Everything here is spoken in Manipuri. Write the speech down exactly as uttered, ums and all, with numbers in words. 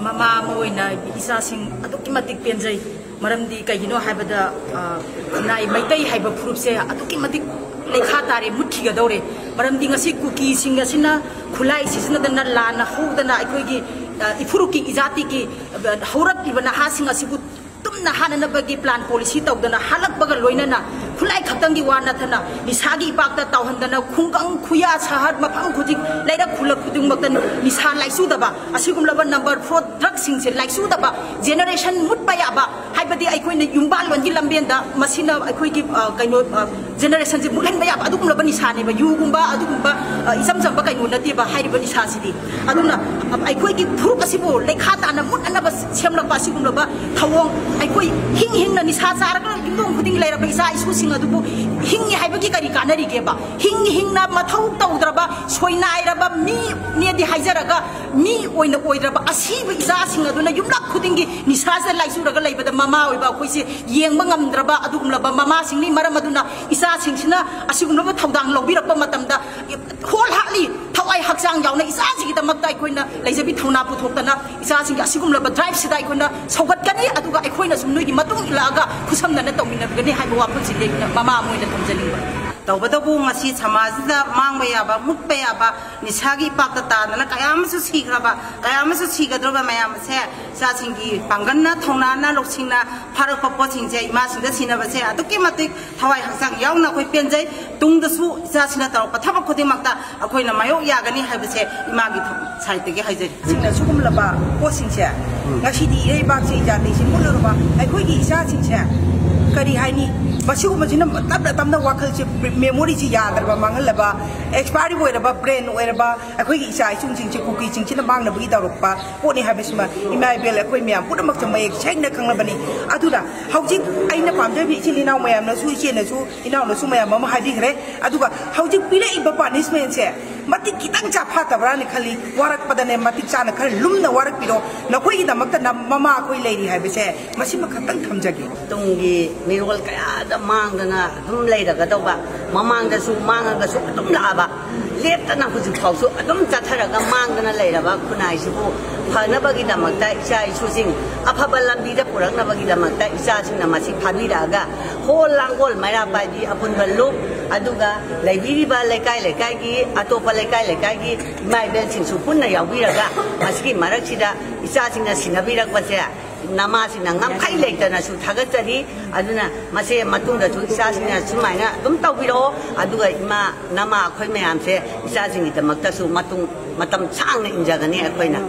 ꯃꯃꯥ ꯑꯃ ꯑꯣꯏꯅ ꯏꯆꯥꯁꯤꯡ ꯑꯗꯨꯛꯀꯤ ꯃꯇꯤꯛ ꯄꯦꯟꯖꯩ꯫ ꯃꯔꯝꯗꯤ ꯀꯩꯒꯤꯅꯣ ꯍꯥꯏꯕꯗ, ꯑ, ꯈꯨꯟꯅꯥꯏ ꯃꯩꯇꯩ ꯍꯥꯏꯕ ꯐꯨꯔꯨꯞꯁꯦ ꯑꯗꯨꯛꯀꯤ ꯃꯇꯤꯛ ꯂꯩꯈꯥ ꯇꯥꯔꯦ, ꯃꯨꯠꯈꯤꯒꯗꯧꯔꯦ꯫ ꯃꯔꯝꯗꯤ ꯉꯁꯤ ꯀꯨꯀꯤꯁꯤꯡ ꯑꯁꯤꯅ ꯈꯨꯠꯂꯥꯏ ꯁꯤꯖꯤꯟꯅꯗꯅ, ꯂꯥꯟꯅ ꯍꯧꯗꯅ, ꯑꯩꯈꯣꯏꯒꯤ, ꯑ, ꯏꯐꯨꯔꯨꯞꯀꯤ ꯏꯖꯥꯇꯤꯒꯤ, ꯑ, ꯍꯧꯔꯛꯂꯤꯕ ꯅꯍꯥꯁꯤꯡ ꯑꯁꯤꯕꯨ ꯇꯨꯝꯅ ꯍꯥꯠꯅꯅꯕꯒꯤ plan policy ꯇꯧꯗꯅ ꯍꯥꯠꯂꯛꯄꯒ ꯂꯣꯏꯅꯅ, ꯈꯨꯠꯂꯥꯏ ꯈꯛꯇꯪꯒꯤ ꯋꯥ ꯅꯠꯇꯅ ꯅꯤꯁꯥꯒꯤ ꯏꯄꯥꯛꯇ ꯇꯥꯎꯍꯟꯗꯅ, ꯈꯨꯡꯒꯪ ꯈꯨꯌꯥ ꯁꯍꯔ ꯃꯐꯝ ꯈꯨꯗꯤꯡ, ꯂꯩꯔꯛ ꯈꯨꯜꯂꯛ ꯈꯨꯗꯤꯡꯃꯛꯇ ꯅꯤꯁꯥ ꯂꯥꯏꯆꯨꯗꯕ, ꯑꯁꯤꯒꯨꯝꯂꯕ number four drugꯁꯤꯡꯁꯦ ꯂꯥꯏꯆꯨꯗꯕ generation ꯃꯨꯠꯄ ꯌꯥꯕ, ꯍꯥꯏꯕꯗꯤ ꯑꯩꯈꯣꯏꯅ ꯌꯨꯝꯕꯥꯜꯂꯣꯟꯒꯤ ꯂꯝꯕꯦꯟꯗ ꯃꯁꯤꯅ ꯑꯩꯈꯣꯏꯒꯤ, ꯑ, ꯀꯩꯅꯣ, ꯑ, generationꯁꯦ ꯃꯨꯠꯍꯟꯕ ꯌꯥꯕ ꯑꯗꯨꯒꯨꯝꯂꯕ ꯅꯤꯁꯥꯅꯦꯕ꯫ ꯌꯨꯒꯨꯝꯕ ꯑꯗꯨꯒꯨꯝꯕ, ꯑ, ꯏꯆꯝ ꯆꯝꯕ ꯀꯩꯅꯣ ꯅꯠꯇꯦꯕ ꯍꯥꯏꯔꯤꯕ ꯅꯤꯁꯥꯁꯤꯗꯤ꯫ ꯑꯗꯨꯅ ꯑꯩꯈꯣꯏꯒꯤ ꯐꯨꯔꯨꯞ ꯑꯁꯤꯕꯨ ꯂꯩꯈꯥ ꯇꯥꯅ ꯃꯨꯠꯅꯅꯕ ꯁꯦꯝꯂꯛꯄ ꯑꯁꯤꯒꯨꯝꯂꯕ ꯊꯧꯑꯣꯡ, ꯑꯩꯈꯣꯏ ꯍꯤꯡ ꯍꯤꯡꯅ ꯅꯤꯁꯥ ꯆꯥꯔꯒ ꯌꯨꯝꯊꯣꯡ ꯈꯨꯗꯤꯡꯒꯤ ꯂꯩꯔꯕ ꯏꯆꯥ ꯏꯁꯨꯁꯤꯡ ꯑꯗꯨꯕꯨ ꯍꯤꯡꯉꯤ ꯍꯥꯏꯕꯒꯤ ꯀꯔꯤ ꯀꯥꯟꯅꯔꯤꯒꯦꯕ? ꯍꯤꯡ ꯍꯤꯡꯅ ꯃꯊꯧ ꯇꯧꯗ꯭ꯔꯕ, ꯁꯣꯏꯅꯥꯏꯔꯕ ꯃꯤꯅꯦꯗꯤ ꯍꯥꯏꯖꯔꯒ, ꯃꯤ ꯑꯣꯏꯅ ꯑꯣꯏꯗ꯭ꯔꯕ ꯑꯁꯤꯕ ꯏꯆꯥꯁꯤꯡ ꯑꯗꯨꯅ ꯌꯨꯝꯂꯛ ꯈꯨꯗꯤꯡꯒꯤ ꯅꯤꯁꯥꯁꯤꯗ ꯂꯥꯏꯆꯨꯔꯒ ꯂꯩꯕꯗ ꯃꯃꯥ ꯑꯣꯏꯕ ꯑꯩꯈꯣꯏꯁꯦ ꯌꯦꯡꯕ ꯉꯝꯗ꯭ꯔꯕ ꯑꯗꯨꯒꯨꯝꯂꯕ ꯃꯃꯥꯁꯤꯡꯅꯤ꯫ ꯃꯔꯝ ꯑꯗꯨꯅ ꯏꯆꯥꯁꯤꯡꯁꯤꯅ ꯑꯁꯤꯒꯨꯝꯂꯕ ꯊꯧꯗꯥꯡ ꯂꯧꯕꯤꯔꯛꯄ ꯃꯇꯝꯗ wholeheartedly, ꯊꯋꯥꯏ ꯍꯛꯆꯥꯡ ꯌꯥꯎꯅ ꯏꯆꯥꯁꯤꯒꯤꯗꯃꯛꯇ ꯑꯩꯈꯣꯏꯅ ꯂꯩꯖꯕꯤ ꯊꯧꯅꯥ ꯄꯨꯊꯣꯛꯇꯅ ꯏꯆꯥꯁꯤꯡꯒꯤ ꯑꯁꯤꯒꯨꯝꯂꯕ driveꯁꯤꯗ ꯑꯩꯈꯣꯏꯅ ꯁꯧꯒꯠꯀꯅꯤ꯫ ꯑꯗꯨꯒ ꯑꯩꯈꯣꯏꯅꯁꯨ ꯅꯣꯏꯒꯤ ꯃꯇꯨꯡ ꯏꯜꯂꯛꯑꯒ ꯈꯨꯠꯁꯝꯅꯅ ꯇꯧꯃꯤꯟꯅꯒꯅꯤ ꯍꯥꯏꯕ ꯋꯥꯐꯝꯁꯤꯗꯤ ꯑꯩꯅ ꯃꯃꯥ ꯑꯃ ꯑꯣꯏꯅ ꯊꯝꯖꯅꯤꯡꯕ꯫ ꯇꯧꯕꯇꯕꯨ ꯉꯁꯤ ꯁꯃꯥꯖꯁꯤꯗ ꯃꯥꯡꯕ ꯌꯥꯕ, ꯃꯨꯠꯄ ꯌꯥꯕ, ꯅꯤꯁꯥꯒꯤ ꯏꯄꯥꯛꯇ ꯇꯥꯗꯅ ꯀꯌꯥ ꯑꯃꯁꯨ ꯁꯤꯈ꯭ꯔꯕ, ꯀꯌꯥ ꯑꯃꯁꯨ ꯁꯤꯒꯗꯧꯔꯕ ꯃꯌꯥꯝ ꯑꯁꯦ ꯏꯆꯥꯁꯤꯡꯒꯤ ꯄꯥꯡꯒꯜꯅ, ꯊꯧꯅꯥꯅ, ꯂꯧꯁꯤꯡꯅ ꯐꯥꯔꯛꯄ ꯄꯣꯠꯁꯤꯡꯁꯦ ꯏꯃꯥꯁꯤꯡꯗ ꯁꯤꯟꯅꯕꯁꯦ ꯑꯗꯨꯛꯀꯤ ꯃꯇꯤꯛ ꯊꯋꯥꯏ ꯍꯛꯆꯥꯡ ꯌꯥꯎꯅ ꯑꯩꯈꯣꯏ ꯄꯦꯟꯖꯩ꯫ ꯇꯨꯡꯗꯁꯨ ꯏꯆꯥꯁꯤꯡꯅ ꯇꯧꯔꯛꯄ ꯊꯕꯛ ꯈꯨꯗꯤꯡꯃꯛꯇ ꯑꯩꯈꯣꯏꯅ ꯃꯥꯌꯣꯛ ꯌꯥꯒꯅꯤ ꯍꯥꯏꯕꯁꯦ ꯏꯃꯥꯒꯤ ꯊ-, ꯁꯥꯏꯠꯇꯒꯤ ꯍꯥꯏꯖꯔꯤ꯫ ꯁꯤꯡꯅ ꯁꯤꯒꯨꯝꯂꯕ ꯄꯣꯠꯁꯤꯡꯁꯦ ꯉꯁꯤꯗꯤ ꯏꯔꯩꯕꯥꯛꯁꯦ, ꯏꯖꯥꯇꯤꯁꯦ ꯃꯨꯠꯂꯨꯔꯕ ꯑꯩꯈꯣꯏꯒꯤ ꯏꯆꯥꯁꯤꯡꯁꯦ ꯀꯔꯤ ꯍꯥꯏꯅꯤ? ꯃꯁꯤꯒꯨꯝꯕꯁꯤꯅ ꯇꯞꯅ ꯇꯞꯅ ꯋꯥꯈꯜꯁꯦ, memoryꯁꯤ ꯌꯥꯗ꯭ꯔꯕ, ꯃꯥꯡꯍꯜꯂꯕ, expire ꯑꯣꯏꯔꯕ brain ꯑꯣꯏꯔꯕ ꯑꯩꯈꯣꯏꯒꯤ ꯏꯆꯥ ꯏꯁꯨꯁꯤꯡꯁꯦ ꯀꯨꯀꯤꯁꯤꯡꯁꯤꯅ ꯃꯥꯡꯅꯕꯒꯤ ꯇꯧꯔꯛꯄ ꯄꯣꯠꯅꯤ ꯍꯥꯏꯕꯁꯤꯃ ꯏꯃꯥ ꯏꯕꯦꯜ ꯑꯩꯈꯣꯏ ꯃꯌꯥꯝ ꯄꯨꯝꯅꯃꯛꯇ ꯃꯌꯦꯛ ꯁꯦꯡꯅ ꯈꯪꯂꯕꯅꯤ꯫ ꯑꯗꯨꯅ ꯍꯧꯖꯤꯛ ꯑꯩꯅ ꯄꯥꯝꯖꯕ ꯏꯆꯤꯜ ꯏꯅꯥꯎ ꯃꯌꯥꯝꯅꯁꯨ, ꯏꯆꯦꯅꯁꯨ, ꯏꯅꯥꯎꯅꯁꯨ ꯃꯌꯥꯝ ꯑꯃ ꯍꯥꯏꯕꯤꯈ꯭ꯔꯦ꯫ ꯑꯗꯨꯒ ꯍꯧꯖꯤꯛ ꯄꯤꯔꯛꯏꯕ punishmentꯁꯦ ꯃꯇꯤꯛ ꯈꯤꯇꯪ ꯆꯥ ꯐꯥꯠꯇꯕ꯭ꯔꯥꯅ ꯈꯜꯂꯤ꯫ ꯋꯥꯔꯛꯄꯗꯅꯦ ꯃꯇꯤꯛ ꯆꯥꯅ ꯈꯔ ꯂꯨꯝꯅ ꯋꯥꯔꯛꯄꯤꯔꯣ꯫ ꯅꯈꯣꯏꯒꯤꯗꯃꯛꯇ ꯅ-, ꯃꯃꯥ ꯑꯩꯈꯣꯏ ꯂꯩꯔꯤ ꯍꯥꯏꯕꯁꯦ ꯃꯁꯤꯃ ꯈꯛꯇꯪ ꯊꯝꯖꯒꯦ꯫ ꯇꯨꯡꯒꯤ ꯃꯤꯔꯣꯜ ꯀꯌꯥꯗ ꯃꯥꯡꯗꯅ ꯑꯗꯨꯝ ꯂꯩꯔꯒꯗꯧꯕ, ꯃꯃꯥꯡꯗꯁꯨ ꯃꯥꯡꯉꯒꯁꯨ ꯑꯗꯨꯝ ꯂꯥꯛꯑꯕ ꯂꯦꯞꯇꯅ ꯍꯧꯖꯤꯛ ꯐꯥꯎꯁꯨ ꯑꯗꯨꯝ ꯆꯠꯊꯔꯒ ꯃꯥꯡꯗꯅ ꯂꯩꯔꯕ ꯈꯨꯟꯅꯥꯏꯁꯤꯕꯨ ꯐꯅꯕꯒꯤꯗꯃꯛꯇ, ꯏꯆꯥ ꯏꯁꯨꯁꯤꯡ ꯑꯐꯕ ꯂꯝꯕꯤꯗ ꯄꯨꯔꯛꯅꯕꯒꯤꯗꯃꯛꯇ ꯏꯆꯥꯁꯤꯡꯅ ꯃꯁꯤ ꯐꯥꯕꯤꯔꯛꯑꯒ ꯍꯣꯜ ꯂꯥꯡꯒꯣꯜ ꯃꯩꯔꯥ ꯄꯥꯏꯕꯤ ꯑꯄꯨꯟꯕ ꯂꯨꯞ, ꯑꯗꯨꯒ ꯂꯩꯕꯤꯔꯤꯕ ꯂꯩꯀꯥꯏ ꯂꯩꯀꯥꯏꯒꯤ, ꯑꯇꯣꯞꯄ ꯂꯩꯀꯥꯏ ꯂꯩꯀꯥꯏꯒꯤ ꯏꯃꯥ ꯏꯕꯦꯜꯁꯤꯡꯁꯨ ꯄꯨꯟꯅ ꯌꯥꯎꯕꯤꯔꯒ ꯃꯁꯤꯒꯤ ꯃꯔꯛꯁꯤꯗ ꯏꯆꯥꯁꯤꯡꯅ ꯁꯤꯟꯅꯕꯤꯔꯛꯄꯁꯦ ꯅꯃꯥꯁꯤꯡꯅ ꯉꯝꯈꯩ ꯂꯩꯇꯅꯁꯨ ꯊꯥꯒꯠꯆꯔꯤ꯫ ꯑꯗꯨꯅ ꯃꯁꯦ ꯃꯇꯨꯡꯗꯁꯨ ꯏꯆꯥꯁꯤꯡꯅ ꯁꯨꯃꯥꯏꯅ ꯑꯗꯨꯝ ꯇꯧꯕꯤꯔꯛꯑꯣ꯫ ꯑꯗꯨꯒ ꯏꯃꯥ, ꯅꯃꯥ ꯑꯩꯈꯣꯏ ꯃꯌꯥꯝꯁꯦ ꯏꯆꯥꯁꯤꯡꯒꯤꯗꯃꯛꯇꯁꯨ ꯃꯇꯨꯡ, ꯃꯇꯝ ꯁꯥꯡꯅ ꯏꯟꯖꯒꯅꯤ ꯑꯩꯈꯣꯏꯅ꯫